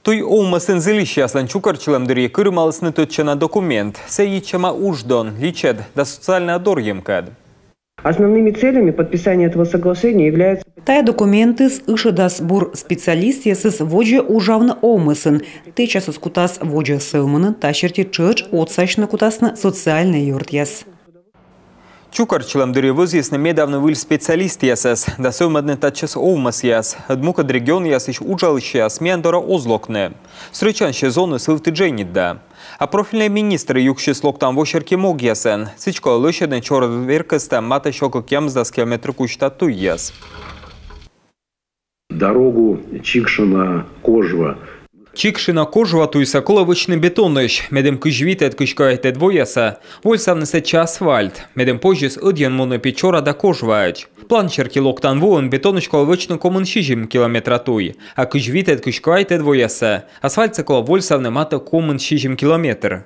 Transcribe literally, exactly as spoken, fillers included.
Туй овмӧсын зільысьяслӧн чукӧртчылӧм дырйи кырымалісны тӧдчана документ. Сійӧ йитчӧма удждон, личӧд да социальнӧй дорйымкӧд. Основными целями подписания этого соглашения являются... Тайӧ документыс ышӧдас бур специалистъясӧс водзӧ уджавны овмӧсын. Тэчасыс кутас водзӧ сӧвмыны, та серти тшӧтш отсасьны кутасны социальнӧй ёртъяс. Чукӧртчылӧм дырйи вӧзйисны медавны выль специалистъясӧс да сӧвмӧдны татчӧс овмӧсъяс. Ӧд мукӧд регионъясысь уджалысьяс миян дорӧ оз локны. Встречан сезоныс ывті дженьыд да. А профильнӧй министр юксис локтан во серти могъясӧн. Сідзкӧ, лӧсьӧдны чорыд веркӧста матӧ сё кӧкъямысдас километр кузьта туйяс. Дорогу Чикшино-Кожва. Чикшино-Кожва туйсӧ колӧ вӧчны бетонысь, медым кызь витӧд — кызь квайтӧд воясӧ вольсавны сэтчӧ асфальт, медым позис ӧдйӧн мунны пи Чора да Кожваӧдз. План серти локтан воын бетонысь колӧ вӧчны комын сизим километра туй, а кызь витӧд — кызь квайтӧд воясӧ асфальтсӧ колӧ вольсавны матӧ комын сизим километр.